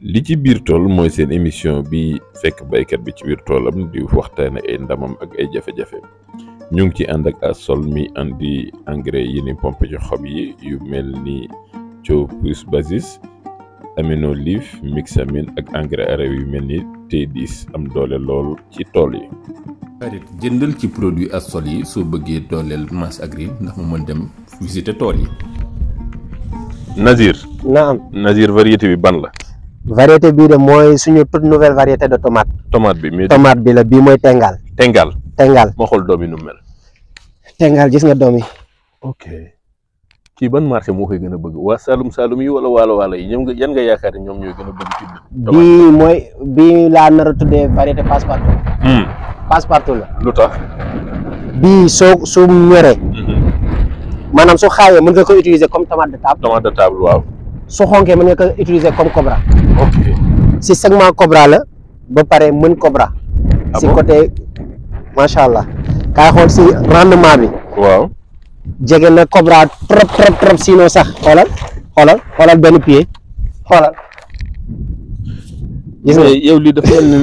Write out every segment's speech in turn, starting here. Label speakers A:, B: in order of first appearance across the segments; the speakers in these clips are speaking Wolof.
A: li ci biir tool mooy seen émission bi fekk baykat bi ci biir toolam di waxtaane ay ndamam ak ay jafe-jafe ñu ngi ci ànd ak Asol mi andi engrais yi ni pompe ci xob yi yu mel ni Thio plus Basis Amino Leaf Mixamine ak engrais araw yu mel ni T10 am doole lool ci tool yi.
B: xarit jëndal ci produit Asol yi soo bëggee dooleel Mas Agri ndax mu mën dem visiter tool yi.
A: Nazir.
C: naam
A: Nazir variété bi ban la.
C: variété bii de mooy suñu toute nouvelle variété de tomate.
A: tomate bi mais
C: tomate bi la bii mooy Tengal.
A: Tengal.
C: Tengal
A: moo xool doom yi nu mel.
C: Tengal gis nga doom yi.
A: ok kii ban marché moo koy gën a bëgg waa Saalum yi wala waalo yi ñoom nga yan nga yaakaar ne ñoom ñooy gën a bëgg ci
C: bii mooy bii laa nar a tuddee variété passe-partout. passe-partout la.
A: lu tax.
C: bii su ñoree. maanaam su xaawee mën nga ko utiliser comme tomate de table.
A: tomate de table waaw.
C: su xonkee mën nga ko utiliser comme Cobra.
A: ok
C: si segment Cobra la ba pare mën Cobra. si côté macha allah. kaay xool si rendement bi.
A: waaw.
C: jege na Cobra trop sinon sax xoolal benn pied xoolal. gis nga
A: yow lii dafa mel ni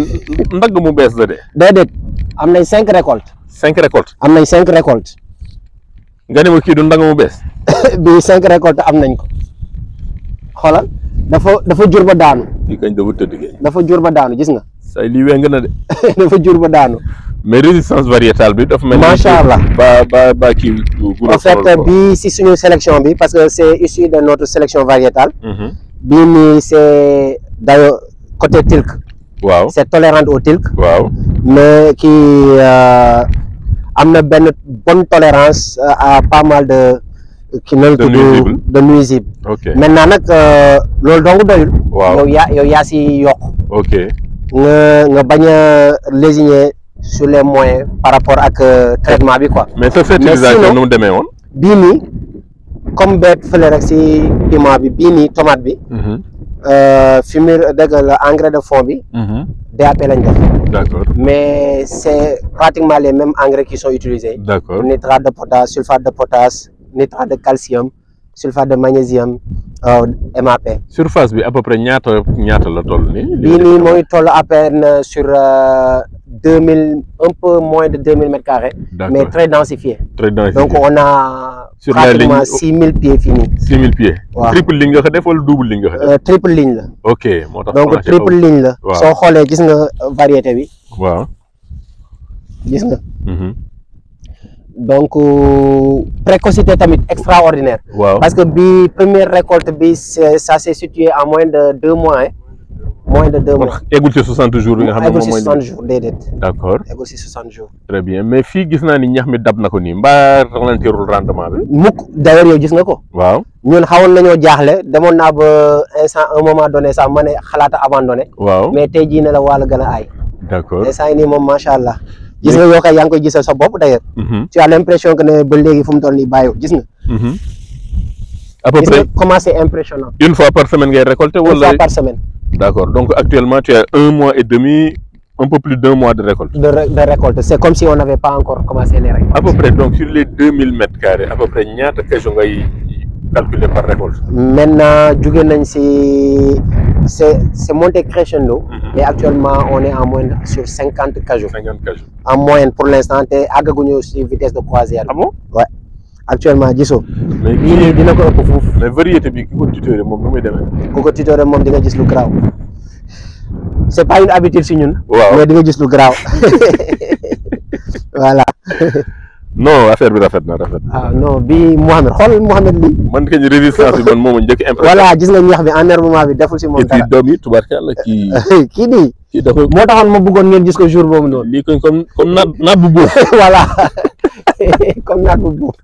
A: ndagg mu bees la de.
C: déedéet am nañ 5 récoltes.
A: 5 récoltes.
C: am nañ 5 récoltes.
A: nga ne ma kii du ndagg mu bees.
C: bii 5 récoltes am nañ ko xoolal dafa jur ba daanu.
A: kii kañ dafa tëdd kay.
C: dafa jur ba daanu gis nga.
A: say lii weng na de.
C: dafa jur ba daanu.
A: mais résistance variétale bi dafa mel ni.
C: macha allah
A: ba kii.
C: en fait bii si suñu sélection bi parce que c'est issu de notre sélection variétale. bii nii c'est d'ailleurs côté tilk.
A: waaw
C: c'est tolérante au tilk.
A: waaw
C: mais kii am na benn bonne tolérance à pas mal de. de nuisible.
A: ok
C: maintenant nag loolu dong doyul.
A: waaw
C: yow yaa si yokk.
A: ok
C: nga bañ a lésiner sur les moyens par rapport ak traitement bi quoi.
A: mais sa fertilisation nu mu demee woon.
C: bii nii comme beet fële rek si piment bi bii nii tomate bi. fumier dëgg la engrais de fond bi. DAP lañ def.
A: d'accord
C: mais c'est pratiquement les mêmes engrais qui sont utilisés.
A: d'accord
C: nitrate de potasse sulfate de potasse nitrate de calcium sulfate de magnésium MAP.
A: surface bi à peu près ñaata la toll nii.
C: bii nii mooy toll à peine sur 2000 un peu moins de 2000 mètres carrés. mais très densifié.
A: très densifié
C: donc on a
A: sur la ligne
C: pratiquement 6000 pieds finis.
A: 6000 pieds.
C: waaw
A: triple ligne nga ko def wala double ligne nga ko def.
C: triple ligne la.
A: ok moo tax
C: donc triple ligne la.
A: waaw
C: soo xoolee gis nga variété bi.
A: waaw
C: gis nga. donc précocité tamit extraordinaire.
A: waaw
C: parce que bi première récolte bi ça s'est situé en moins de 2 mois hein. moins de 2 mois.
A: eggul ci 60 jours bi nga xam ne moom mooy.
C: eggul ci 60 jours déedéet.
A: d'accord
C: eggul ci 60 jours.
A: très bien mais fii gis naa ni ñax mi dab na ko nii mbaa ralentirul rendement bi.
C: mukk d'ailleurs yow gis nga ko.
A: waaw
C: ñun xawoon nañoo jaaxle demoon naa ba instant un moment donné sax ma ne xalaata abandonné.
A: waaw
C: mais tey jii ne la wàllu gën a aay.
A: d'accord
C: instant yi nii moom macha allah. gis nga yoo kay yaa ngi koy gisal sa bopp d'ailleurs. tu as l'impression que ne ba léegi fu mu toll nii bàyyiwul gis nga.
A: à peu près
C: comment c'est impressionnant.
A: une fois par semaine ngay récolter wala.
C: une fois par semaine.
A: d'accord donc actuellement tu as 1 mois et demi un peu plus d'1 mois de récolte.
C: de récolte c'est comme si on n'avait pas encore commencé les récoltes.
A: à peu près donc sur les 2000 mètres carrés à peu près ñaata cajots ngay calculer par récolte.
C: maintenant jóge nañ si c'est monté crescendo. mais actuellement on est en moyenne sur 50 cajots.
A: 50 cajots.
C: en moyenne pour l'instant te àggaguñu si vitesse de croisière.
A: ah bon
C: ouais actuellement gisoo.
A: mais
C: bii nii dina ko ëpp foofu.
A: mais variété bi ki ko tutoré moom nu muy demee.
C: ku ko tutoré moom di nga gis lu garaaw. c'est pas une habitude si ñun.
A: waaw
C: mais di nga gis lu garaaw. voilà.
A: non affaire bi rafet na.
C: ah non bi Mouhamed xool Mouhamed lii.
A: man kañ résistance bi man moomu njëkk impression.
C: voilà gis nga ñax bi ennervement bi deful si moom dara.
A: et puis doom yi tubaarkalla kii.
C: kii nii.
A: kii dafa
C: moo taxoon ma bëggoon ngeen gis ko jour boobu noonu.
A: lii comme naat bu buuf.
C: voilà comme naat bu buuf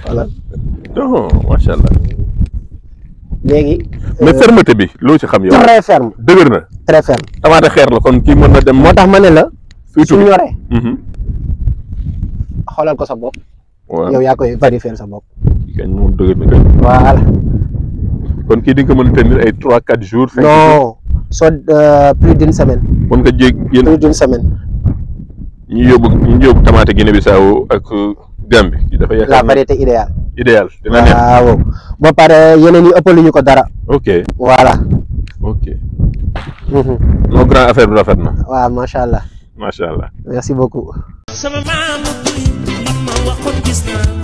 C: voilà.
A: non macha allah.
C: léegi.
A: mais fermeté bi loo ci xam yow.
C: très ferme.
A: dëgër na.
C: très ferme.
A: tamaate xeer la kon kii mën na dem.
C: moo tax ma ne la. su ñoree. xoolal ko sa bopp.
A: waaw
C: yow yaa koy vérifier sa bopp.
A: kañ moom dëgër na kañ.
C: voilà.
A: kon kii di nga ko mën a tenir ay 3-4 jours. 5 jours
C: non soo plus d'une semaine.
A: mën nga jég yéen
C: plus d'une semaine.
A: ñu yóbbu tamaate Guinée-Bissau ak Gambie. dafa yaakaar
C: la variété idéale.
A: idéal dina neex.
C: waaw ba pare yeneen yi ëppaluñu ko dara.
A: ok
C: voilà.
A: ok moo grand affaire bi rafet na.
C: waaw macha allah.
A: macha allah.
C: merci beaucoup.
D: sama maam li ma waxoon gis naa